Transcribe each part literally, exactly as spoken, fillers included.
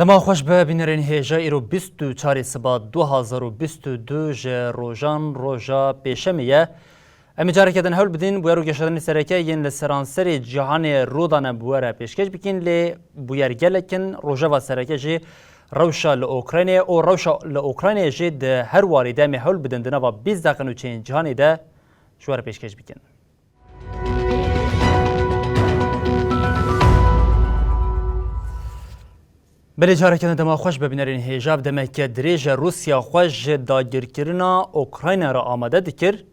Dema xweş be bînerên hêja, îro bîst û çarê siba du hazar û bîst û du ji rojan roja pêşemê ye. Em ê careke din hewl bidin bûyer û geşedanên sereke yên li seranserê cîhanê rû dane bi we re pêşkêş bikin, lê bûyer gelek in. Rojeva sereke jî rewşa li Ukraynê ye û rewşa li Ukraynê jî di her warî de em ê hewl bidin di nava bîst deqe nûçeyên cîhanê de ji we re pêşkêş bikin. Belê, careke din dema xweş be bînerên hêja. Bi demeke dirêj e Rûsya xwe ji dagirkirina Ukrayna re amade dikir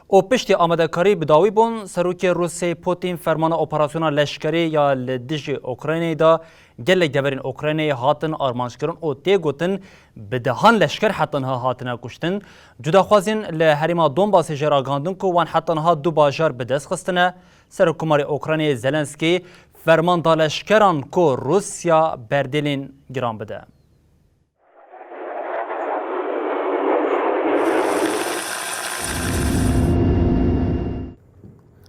û piştî amadekarî bi dawî bûn, Serokê Rûsyayê Putin fermana operasyona leşkerî ya li dijî Ukraynayê da. Gelek deverên Ukraynayê hatin armanckirin û tê gotin, bi dehan leşker heta niha hatine kuştin. Cudaxwazên li herêma Donbasê jî ragihandin ku wan heta niha du bajar bi dest xistine. Serokkomarê Ukraynayê Zelenskî ferman da leşkeran ku Rûsya berdêlên giran bide.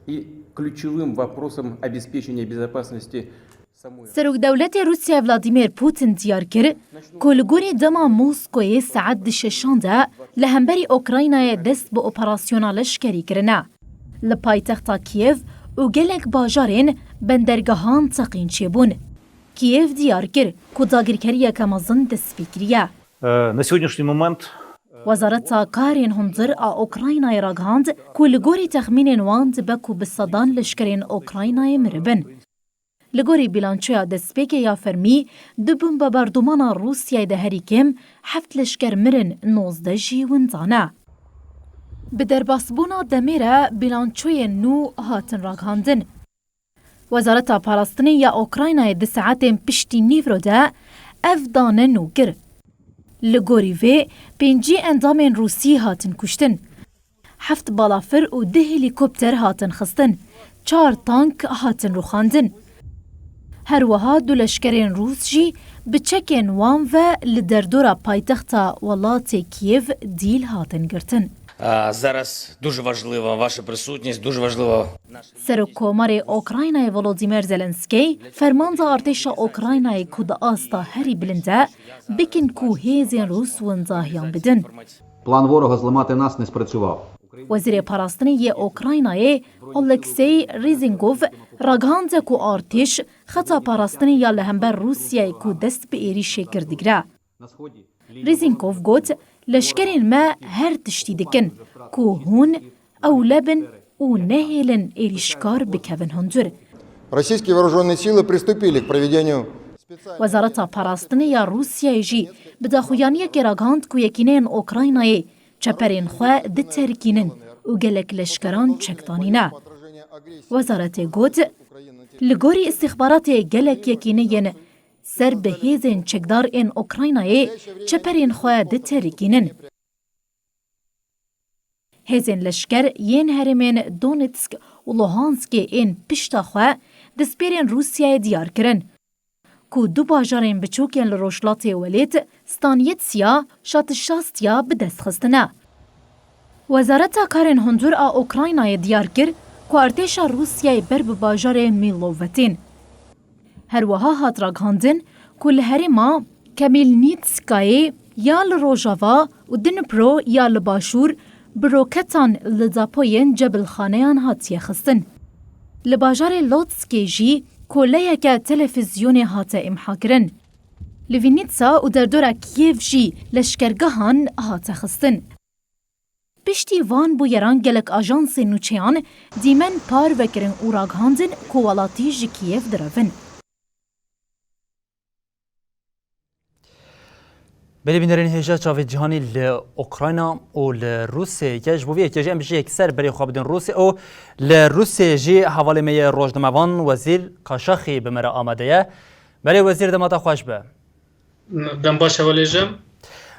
И ключевым вопросом обеспечения безопасности самой Serokdewletê Rûsya Vladimir Putin diyar kir ku li gorî dema Moskoyê saet di şeşan de li hemberî Ukraynayê dest bi operasyona leşkerî kirine. Li paytexta Kiev û gelek bajarên bendergehan teqîn çêbûn. Kiev diyar kir ku dagirkeriyeke mezin dest pê kiriye. Е, на сьогоднішній момент Wezareta Karên Hundir a Ukraynayê ragihand ku li gorî texmînên wan dibe ku bi sedan leşkerên Ukraynayê miribin. Li gorî bîlançoya destpêkê ya fermî, di bombebardûmana Rûsyayê de herî kêm heft leşker mirin, nozdeh jî winda ne. Bi derbasbûna demê re bîlançoyên nû hatin ragihandin. Wezareta Parastinê ya Ukraynayê di saetên piştî nîvro de ev dane nû kir. Li gorî vê, pêncî endamên Rûsî hatin kuştin. Heft balafir û du helîkopter hatin xistin, çar tank hatin rûxandin. Her wiha du leşkerên Rûs jî bi çekên wan ve li derdora paytexta welatê Kiev dîl hatin girtin. А, зараз дуже важлива ваша присутність, дуже важлива наша Serokkomarê Ukraynayê Volodymyr Zelensky ferman da artêşa Ukraynayê ku di asta herî bilind e, bikin ku hêzên Rûs windahiyan bidin. План ворога зламати нас не спрацював. Wezîrê Parastinê yê Ukraynayê Oleksiy Reznikov ragihandiye ku artêş xeta parastinê ya li hember Rûsyayê ku dest bi êrîşê kir digire. Reznikov got, leşkerên me her tiştî dikin ku hûn ewle bin û nehêlin êrîşkar bikevin hundir. Российские вооружённые силы приступили к проведению специальной Wezareta Parastinê ya Rûsyayê jî bi daxuyaniyekê ragihand ku yekîneyên Ukraynayê çeperên xwe diterkînin û gelek leşkeran çekdanîne. Wezaretê got, li gorî îstîxbaratê gelek yekîneyên ser bi hêzên çekdar ên Ukraynayê çeperên xwe diterikînin. Hêzên leşker yên herêmên Donetsk û Luhanskê ên pişta xwe destpêrên Rûsyayê diyar kirin ku du bajarên biçûk yên li rojhilatê welêt, Stanîtsia, Şatişastiya bi dest xistine. Wezareta Karên Hundir a Ukraynayê diyar kir ku artêşa Rûsyayê ber bi bajarê Mîlo ve tên. Her wiha hat ragihandin ku li herêma Kemîlnîtskayê ya li rojava û Dnipro ya li başûr bi roketan li depoyên cebilxaneyan hatiye xistin. Li bajarê Lotskê jî koleyeke telefîzyonê hate îmhakirin. Li Vînîtsa û derdora Kîev jî leşkergehan hate xistin. Piştî van bûyeran gelek ajansên nûçeyan dîmen parve kirin û ragihandin ku welatî ji Kîev direvin. Belê bînerên hêja çavê cîhanî li Ukrayna û li Rûsê ye. Ji bo vê yekê jî em jî yekser berê xwe bidin Rûsê û li Rûsê jî hevalê me yê rojnamevan Wezîr Kaşaxî bi me re amade ye. Belê Wezîr, dema te xweş be. Dem baş hevalê jî.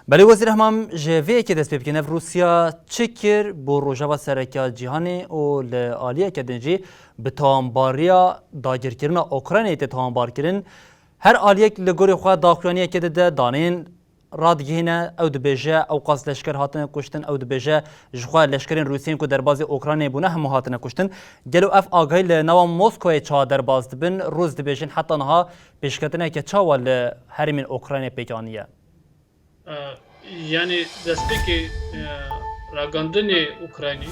Belê Wezîr, hema em ji vê yekê dest pê bikin. Ev Rûsya çi kir bo Rojava Sereke ya Cîhanê û li aliyeke din jî bi tawanbariya dagirkirina Ukraynayê tê tawanbar kirin? Her aliyek li gorî xwe daxuyaniyekê dide, daneyên radigihîne, ew dibêje, ew qas leşker hatine kuştin, ew dibêje, ji xwe leşkerên Rûsiyên ku derbazî Ukraynayê bûne, hemû hatine kuştin. Gelo ev agahî li nava Moskowayê çawa derbas dibin? Rûs dibêjin heta niha pêşketineke çawa li herêmên Ukraynayê pêk aniye? E, yanî destpêkê, e, ragandinê Ukraynî,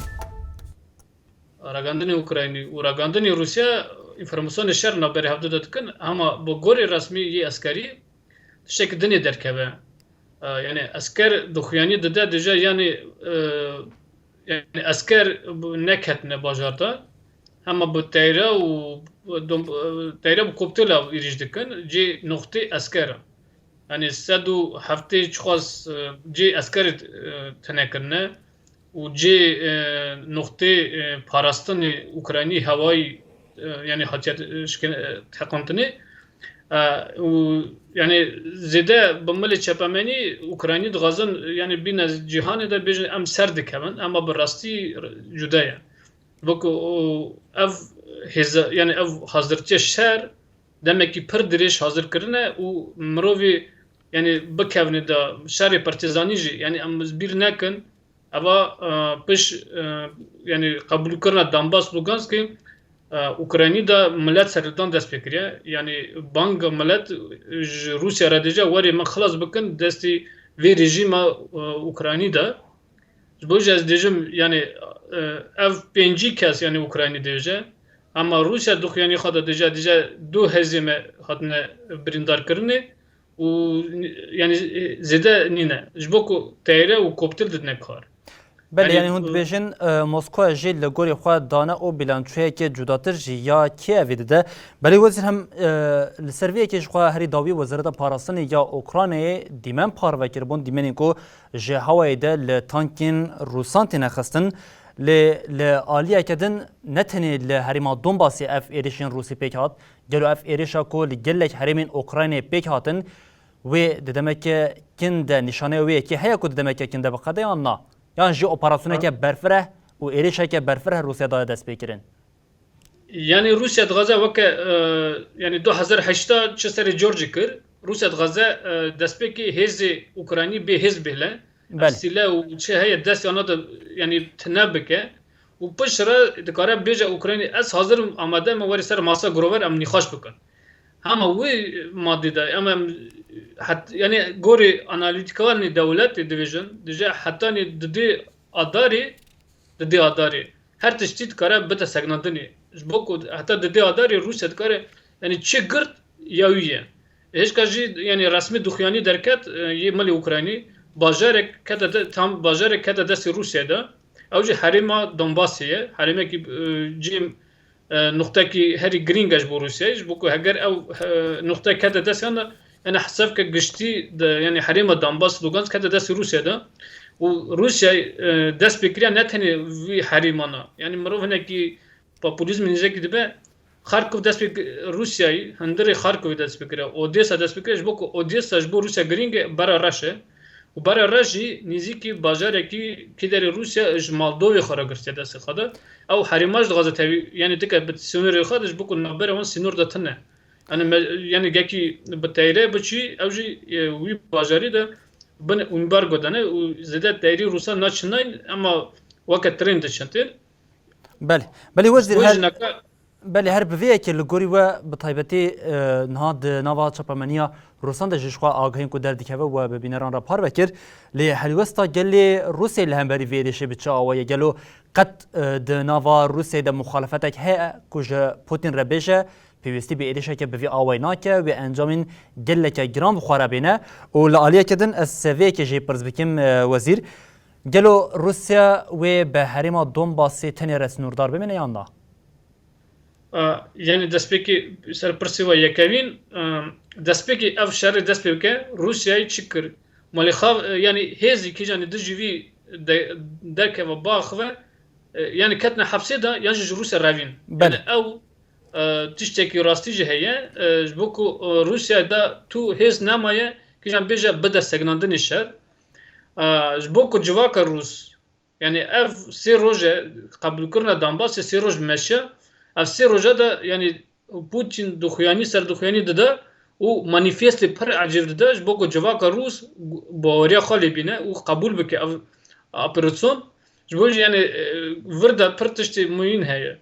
ragandinê Ukraynî û ragandinê Rûsya înformasyonê şer navberê hevdu de dikin, hema bi gorî resmî yê eskerî tiştekî dinê derkeve. E, yanî esker dixuyanî dide dije, yanî, e, yanî esker neketine bajar de. Hema bi teyre û dom-, e, teyre bi koptêla êrîş dikin, cê noxtê esker. Yanî sed û heftê çiqas, e, cê esker, e, tine kirine. û cê, e, noqtê, e, parastinê Ukraynî hewayî, e, yanî hatiye, e, şikin-, e, teqandinê. E, û yanî zêde bi milê çepemenî Ukraynî dixwazin, yanî bîne cîhanê de bêjin em ser dikevin, ema bi rastî cuda ye. Wekî o ev hêza, yanî ev hazirtiye şer demekî pir dirêj hazir kirine û mirovî yanî bikevnê de şerê partîzanî jî, yanî em bîr nekin, Eva, e, piş, e, yanî qebûlkirina Donbas, Luganskê, e, Ukraynî de milet serhildan dest pê kiriye. Yanî banga milet ji Rûsya re dije, "Werê me xilas bikin destî vê rejîma, e, Ukraynî de." Ji bo jî ez dêjim, yanî, e, ev pêncî kes, yanî Ukraynî dêje. Ema Rûsya dixuyanî xwe de dije, dije du hêzê me hatine birîndarkirinê. û, yanî, zêde nîne. Ji bo ku teyre û koptir didine kar. Belê, yanî, yanî hûn e, dibêjin, e, Moskwa jî li gorî xwe dane û bîlançoyeke cudatir jî ya Kîevê dide. Belê Wezîr, hem, e, li ser vê yekê ji xwe herî dawî Wezareta Parastinê ya Ukraynayê dîmen parve kiribûn, dîmenên ku ji hewayê de li tankên Rûsan têne xistin. Lê li aliyeke din ne tenê li herêma Donbasê ev êrişên Rûsî pêk hat, Gelo ev êrişa ku li gelek herêmên Ukraynayê pêk hatin, wê di demeke kin de nîşaneya wê yekê heye ku di demeke kin de biqede yan na? Yan jî operasyoneke berfireh û êrişeke berfireh Rûsya daye destpêkirin? Yanî Rûsya dixwaze weke, e, yanî du hezar heşta çi serê Georgî kir, Rûsya dixwaze, e, destpêkê hêzê Ukraynî bê hêz bihêle, Belê. Sîle û çi heye dest yana de, yanî tine bike. Û piştre dikare bêje Ukraynî, "Ez hazir im, amade me, werî ser masa girover em nîqaş bikin." Hema wî madî de, em, em het-, yanî gorî analîtîkanê dewletê dibêjin, dije hetanî didê adarê, didê adarê her tiştî dikare bide segnandinê. Ji bo ku heta didê adarê Rûsya dikare, yanî çi girt ya wî ye. Hêşka jî, yanî resmî dixuyanî derket, e, yê milê Ukraynî, bajarek kete de, tam bajarek kete destê Rûsyayê de. Ew jî herêma Donbasê ye. Herêmekî, e, cî, e, nuqtekî herî girîng e ji bo Rûsyayê. Ji bo ku heger ew, e, nuqte kete destê wan de, yanî hesab ke giştî de, yanî herêma Donbas, Lugansk kete destê Rûsyayê de. Û Rûsyayê, e, dest pê kiriye ne tenê vî herêmana. Yanî mirov hinekî populîzmê nîzekî dibe, Xarkov dest pê ki-, Rûsyayê, hundirê Xarkovê dest pê kiriye. Odesa dest pê kiriye, ji bo ku Odesa ji bo Rûsya girîng e, bera reş e. Û bera reş jî nêzîkî bajarekî kêderê Rûsya ji Moldovê xwe re girtiye destê xwe de. Ew herêma jî dixwaze tevî, yanî dike bi sînorê xwe de, ji bo ku navbera wan sînor de tune. Yanî me-, yanî gekî bi teyre biçî, ew jî, e, wî bajarî de bin ambargo dane û zêde teyrî Rûsan naçinayîn, ema weke tren diçin tê. Belê. Belê, Wezîr, Ji bo her, jî naka- belê, her bi vê yekê li gorî we bi taybetî, e, niha di nava çapemeniya Rûsan de jî ji xwe agahiyên ku derdikeve we bi bîneran re parve kir. Lê helwesta gelê Rûsê li hemberî vê êrişê bi çi awayî ye? Gelo qet, e, di nava Rûsê de muxalefetek heye ku ji Putin re bêje, pêwîstî bi êrişeke bi vî awayî nake, wê encamên geleke giran bi xwe re bêne? Û li aliyeke din ez vê yekê jî pirs bikim, e, Wezîr. Gelo Rûsya wê bi herêma Donbasê tenê re sînordar bimîne yan na? A, yanî destpêkê ser pirsê we yekemîn, a, destpêkê ev şerê dest pê bike, Rûsyayê çi kir? Malê xwe, e, yanî hêzî kîjanî dijî vî de-, derkeve, biaxive, e, yanî ketine hepsê de, yan jî ji Rûsya revîn. Belê. Yanî ew, e, tiştekî rastî jî heye. E, ji bo ku, e, Rûsya de tu hêz nemaye, kîjan bêje bide sekinandinê şer. E, ji bo ku civaka Rûs, yanî ev sê roj e, qebûlkirina Donbasê sê roj meşe. Ev sê roja de, yanî Putin dixuyanî, serdixuyanî dide û manîfestê pir ecêb dide, ji bo ku civaka Rûs baweriya xwe lê bîne û qebûl bike ev operasyon. Ji bo jî, yanî, e, vir de pir tiştê muhîm heye.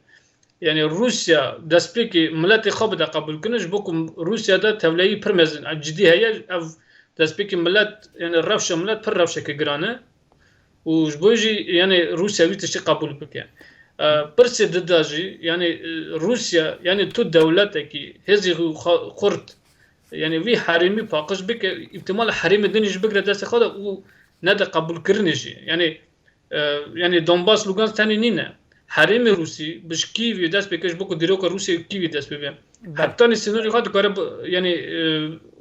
Yanî Rûsya destpêkê miletê xwe bide qebûlkirin, ji bo ku Rûsya de tevleyî pir mezin, cidî heye. Ev destpêkê milet, yanî rewşa milet pir rewşeke giran e. Û ji bo jî, yanî Rûsya wî tiştî qebûl bike. E, pirsê dida jî, yanî, e, Rûsya, yanî tu dewletekî hêzî xwe xurt, yanî vî herêmî paqij bike, îhtimal herêmê din jî bigire destê xwe de û nede qebûlkirinê jî. Yanî, e, yanî Donbas, Lugansk tenê nîne. Herêmê Rûsî bi ji Kîvê dest pê kir, ji bo ku dîroka Rûsya Kîvê dest pê be. Belê. Heptanî sînorê xwe dikare bi, yanî, e,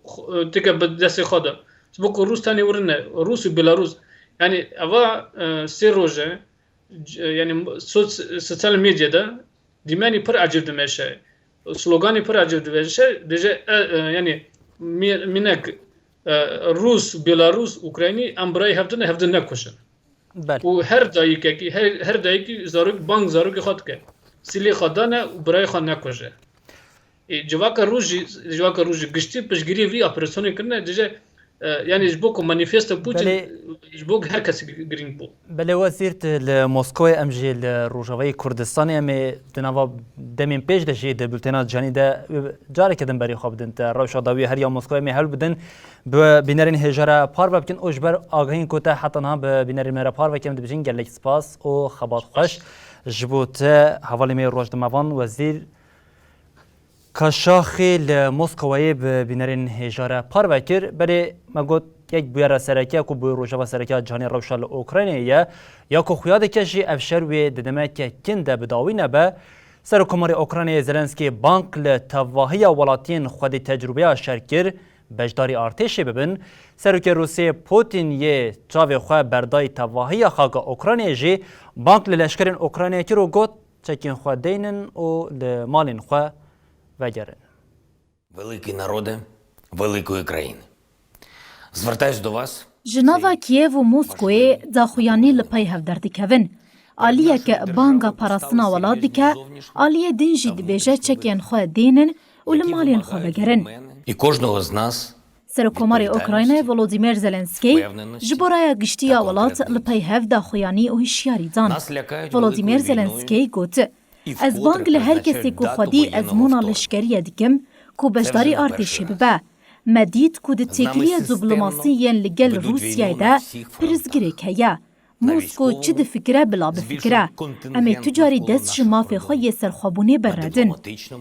xwe, e, tike bi destê xwe de. Ji bo ku Rûs tenê wir ne, Rûs û Belarûs. Yanî eva, e, sê roj e, c-, e, yanî soç-, sosyal medyada dîmenî pir ecêb dimeşe. Sloganî pir ecêb dimeşe. Dije, e, e, yanî mî-, mînek, e, Rûs, Belarûs, Ukraynî, em birayê hevdin, hevdin nekujin. Belê. Û her dayikekî, her, her dayikî zarok, bang zarokê xwe dike. Silê xwe dane û birayê xwe nekuje. Ê, civaka Rûs jî, civaka Rûs jî giştî piştgiriyê vî operasyonê kirine, dije, e, yanî ji bo ku manîfesto Putin, Belê. ji bo her kesî girîng bû. Belê wezîr, tu li Moskowê, em jî li Rojavayê Kurdistanê, em ê di nava demên pêş de jî di bultêna canî de careke din berê xwe bidin te. Rewşa dawî her ya Moskowê em ê hewl bidin bi bînerên hêja re parve bikin û ji ber agahiyên ku te heta niha bi bînerên me re parve kirin, em dibêjin gelek spas û xebat xweş. Ji bo te hevalê me Rojdimevan Wezîr Kaşaxê li Moskowayê bi bînerên hêja re parve kir. Belê me got yek bûyera sereke ku bû rojeva sereke ya cîhanê rewşa li Ukraynayê ye, ya ku xuya dike jî ev şer wê di demeke kin de bi dawî nebe. Serokkomarê Ukraynayê Zelenskî bang li tevahiya welatiyên xwedî tecrûbeya şer kir, beşdarî artêşê bibin. Serokê Rûsiyê Putin yê çavê xwe berdayî tevahiya xaka Ukraynayê jî bang li leşkerên Ukraynayê kir û got, çekên xwe deynin û li malên xwe vegerin. Великий народе великої країни. Звертаюсь до вас. Ji nava Kiev û Moskoyê daxuyanî li pey hev derdikevin. Aliyeke banga parastina welat dike, aliyê din jî dibêje çekên xwe dênin û li malên xwe vegerin. І кожного з нас Serokkomarê Ukraynayê Volodymyr Zelensky ji bo raya giştî ya welat li pey hev daxuyanî û hişyarî dan. Volodymyr Zelensky got, Ez bang li her kesê ku xwedî ezmûna leşkeriyê dikim ku beşdarî artêşê bibe. Me dît ku di têkiliya dîplomasî yên li gel Rûsyayê de pirsgirêk heye. Mosko çi difikire bila bifikire. Em ê tu carî dest ji mafê xwe yê serxwebûnê bernedin.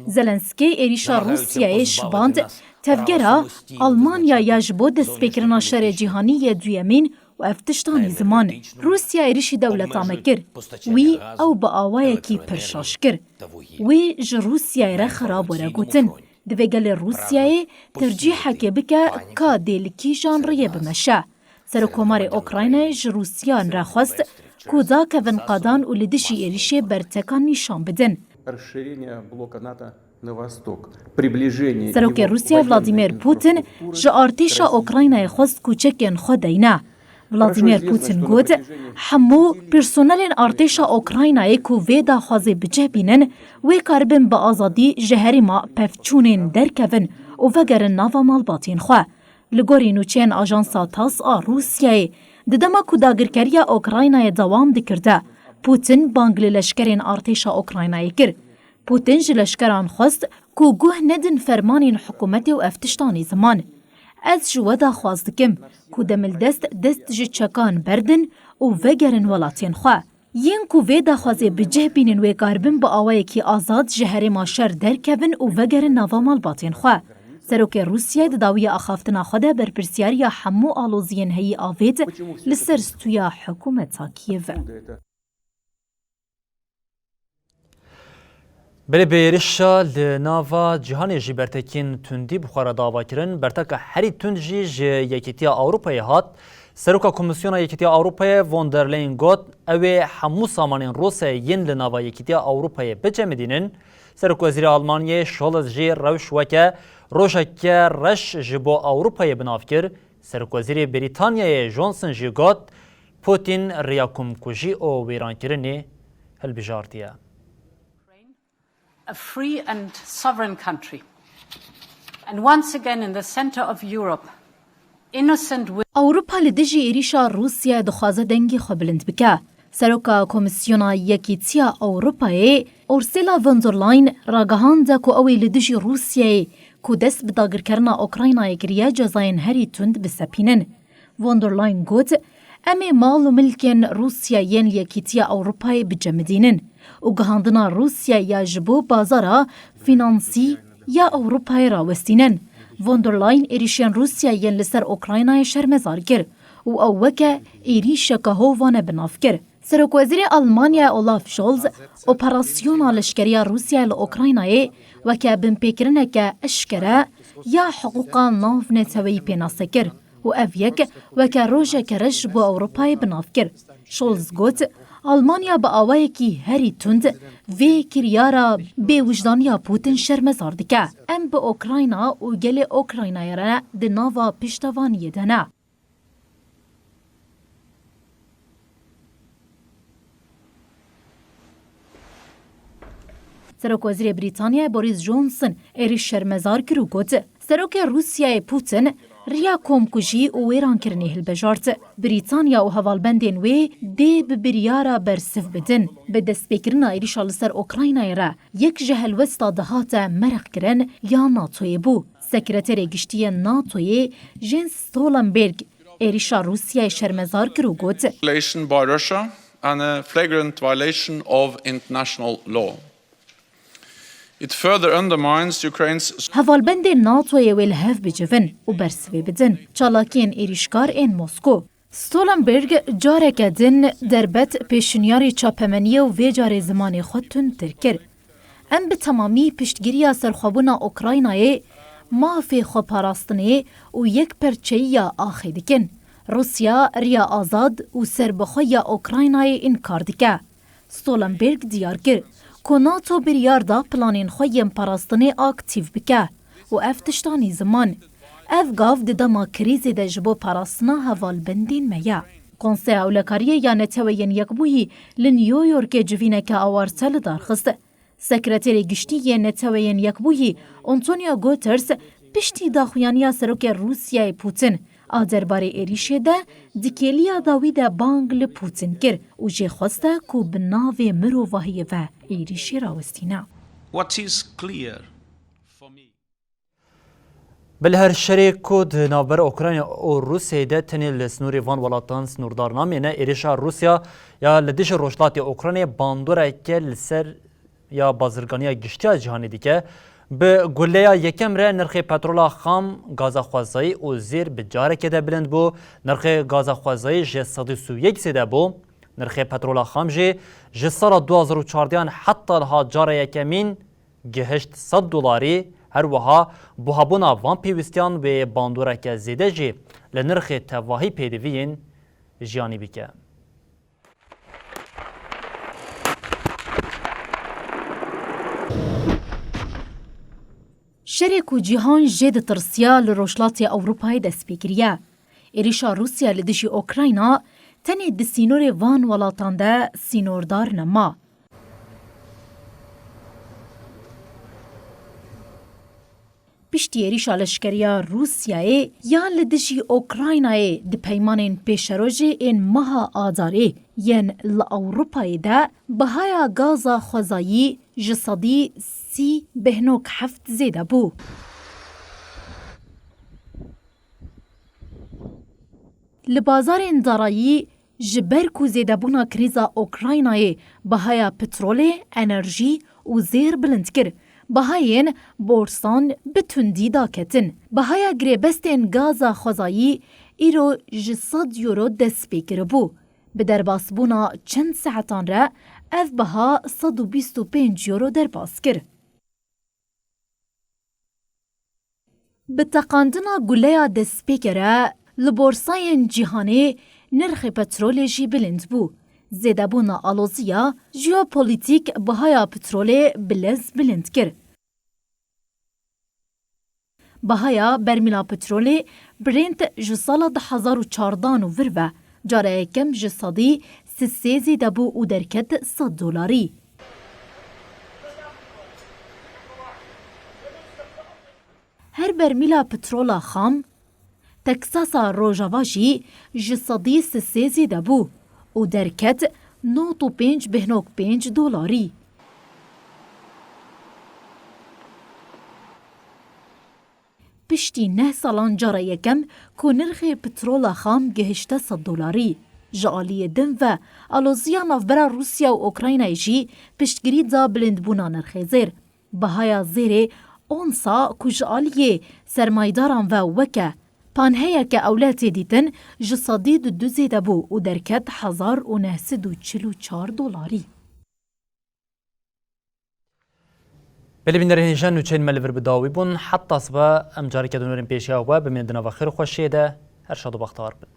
Zelenskî êrîşa Rûsyayê şiband tevgera Almanya ya ji bo destpêkirina şerê cîhanî yê duyemîn û ev tişt anî ziman. Rûsya êrîşî dewleta me kir. Wî ew bi awayekî pir şaş kir. Wî ji Rûsyayê re xerab were gotin. Divê gelê Rûsyayê tercîhekê bike ka dê li kîjan rêyê bimeşe. Serokkomarê Ukraynayê ji Rûsiyan re xwest ku dakevin qadan û li dijî êrîşê bertekan nîşan bidin. Serokê Rûsya Vladimir Putin ji artêşa Ukraynayê xwest ku çekên xwe deyne. Vladimir Putin got, Hemû personelên artêşa Ukraynayê ku vê daxwazê bi cih bînin, wê karibin bi azadî ji herêma pevçûnên derkevin û vegerin nava malbatên xwe. Li gorî nûçeyên ajansa TASS a Rûsyayê, di dema ku dagirkeriya Ukraynayê dewam dikirde, Putin bang li leşkerên artêşa Ukraynayê kir. Putin ji leşkeran xwest ku guh nedin fermanên hikûmetê û ev tişt anî ziman. Ez ji we daxwaz dikim ku demildest dest ji çekan berdin û vegerin welatên xwe. Yên ku vê daxwazê bi cih bînin wê karibin bi awayekî azad ji herêma şer derkevin û vegerin nava malbatên xwe. Serokê Rûsyayê di dawiya axaftina xwe de berpirsiyariya hemû aloziyên heyî avêt li ser stûya hikûmeta Kîevê. Belê bi êrişa li nava cîhanê jî bertekên tundî bi xwe re dava kirin. Berteka herî tund jî ji Yekîtiya Ewropayê hat. Seroka Komîsyona Yekîtiya Ewropayê von der Leyen got, ew ê hemû samanên Rûsyayê yên li nava Yekîtiya Ewropayê bicemidînin. Serokwezîrê Almanyayê Scholz jî rewş weke rojeke reş ji bo Ewropayê bi nav kir. Serokwezîrê Brîtanyayê Johnson jî got, Putin riya komkujî û wêrankirinê hilbijartiye. A free and sovereign country. And once again in the center of Europe, innocent women. Ewropa li dijî êrîşa Rûsyayê dixwaze dengê xwe bilind bike. Seroka Komîsyona Yekîtiya Ewropayê Ursula von der Leyen ragihand ku ew ê li dijî Rûsyayê ku dest bi dagirkerina Ukraynayê kiriye cezayên herî tund bisepînin. Von der Leyen got, em ê mal û milkên Rûsya yên li Yekîtiya Ewropayê bicemidînin û gihandina Rûsya ya ji bo bazara fînansî ya Ewropayê rawestînin. Von der Leyen êrîşên Rûsya yên li ser Ukraynayê şermezar kir û ew weke êrîşeke hovane bi nav kir. Serokwezîrê Almanyayê Olaf Scholz operasyona leşkeriya Rûsyayê li Ukraynayê weke binpêkirineke eşkere ya hiqûqa navneteweyî pênase kir û ev yek weke rojeke reş ji bo Ewropayê bi nav kir. Scholz got, Almanya bi awayekî herî tund vê kiryara bêwijdaniya Putin şermezar dike. Em bi Ukrayna û gelê Ukraynayê re di nava piştevaniyê de ne. Serokwezîrê Brîtanyayê Boris Johnson êrîş şermezar kir û got, Serokê Rûsyayê Putin riya komkujî û wêrankirinê hilbijart. Brîtanya û hevalbendên wê dê bi biryara bersiv bidin. Bi destpêkirina êrîşa li ser Ukraynayê re yek ji helwesta dihate meraq kirin ya NATOyê bû. Sekreterê Giştî yên NATOyê Jens Stoltenberg êrîşa Rûsyayê şermezar kir û got, Violation by Russia and a flagrant violation of international law. It further undermines Ukraine's Hevalbendên NATOyê wê li hev bicivin û bersivê bidin çalakiyên êrîşkar ên Moskow. Stoltenberg careke din derbet pêşinyarî çapemeniyê û vê carê zimanê xwe tundtir kir. Em bi temamî piştgiriya serxwebûna Ukraynayê, mafê xweparastinê û yekperçeyiya axê dikin. Rûsya riya azad û serbixwe ya Ukraynayê înkar dike. Stoltenberg diyar kir ku NATO biryar da planên xwe yên parastinê aktîf bike û ev tiştanî ziman. Ev gav di dema krîzê de ji bo parastina hevalbendên me ye. Konseya Ewlekariyê ya Neteweyên Yekbûyî li New Yorkê civîneke awarte li dar xist. Sekreterê Giştî yê Neteweyên Yekbûyî Antonio Guterres piştî daxuyaniya Serokê Rûsyayê Putin a derbarê êrîşê de di kêliya dawî de bang li Putin kir û jê xweste ku bi navê mirovahiyê ve êrîşê rawestîne. What is clear for me Bi li her şerê ku di navbera Ukrayna û Rûsyayê de tenê li sînorê van welatan sînordar namêne, êrişa Rûsya ya li dijî rojhilatê Ukraynayê bandoreke li ser ya bazirganiya giştiya cîhanê dike. Bi guleya yekem re nirxê petrola xam, gaza xwezayî û zêr bi careke de bilind bû. Nirxê gaza xwezayî ji sedî sî û yek zêde bû. Nirxê petrola xam jî ji sala du hazar û çardehan heta niha cara yekemîn gihişt sed dolarî, her wiha buhabûna van pêwîstiyan wê bandoreke zêde jî li nirxê tevahî pêdiviyên jiyanî bike. Şerê ku cîhan jê ditirsiya li Rojhilatê Ewropayê dest pê kiriye. Êrişa Rûsya li dijî Ukrayna tenê di sînorê van welatan de sînordar nema. Piştî êrişa leşkeriya Rûsyayê ya li dijî Ukraynayê di peymanên pêşerojê ên meha Adarê yên li Ewropayê de bihaya gaza xwezayî ji sedî sî bêhnok heft zêde bû. Li bazarên darayî ji ber ku zêdebûna krîza Ukraynayê bihaya petrolê, enerjî û zêr bilind kir, bihayên borsan bi tundî daketin. Bihaya girêbestên gaza xwezayî îro ji sed euro dest pê kiribû. Bi derbasbûna çend saetan re Ev biha sed û bîst û pênc euro derbas kir. Bi teqandina guleya destpêkere li borsayên cîhanê nirxê petrolê jî bilind bû. Zêdebûna aloziya jeopolîtîk bihaya petrolê bi lez bilind kir. Bihaya bermîla petrolê Brent ji sala du hezar û çardan û vir ve cara yekem ji sedî sisê zêde bû û derket sed dolarî. Her bermîla petrola xam Texasa Rojava jî ji sedî sisê zêde bû û derket nod û pênc bêhnok pênc dolarî. Piştî neh salan cara yekem ku nirxê petrola xam gihişte sed dolarî. Ji aliyê din ve aloziya navbera Rûsya û Ukraynayê jî piştgirî da bilindbûna nirxê zêr. Bihaya zêrê onsa ku ji aliyê sermaydaran ve weke panheyeke ewle tê dîtin, ji sedî du du zêde bû û derket hezar û neh sed û çil û çar dolarî. Belê bînerên hêja, nûçeyên me li vir bi dawî bûn. Heta sibe em careke din werin pêşiya we, bimînin di nava xêr û xweşiyê de. Her şad û bextewar bin.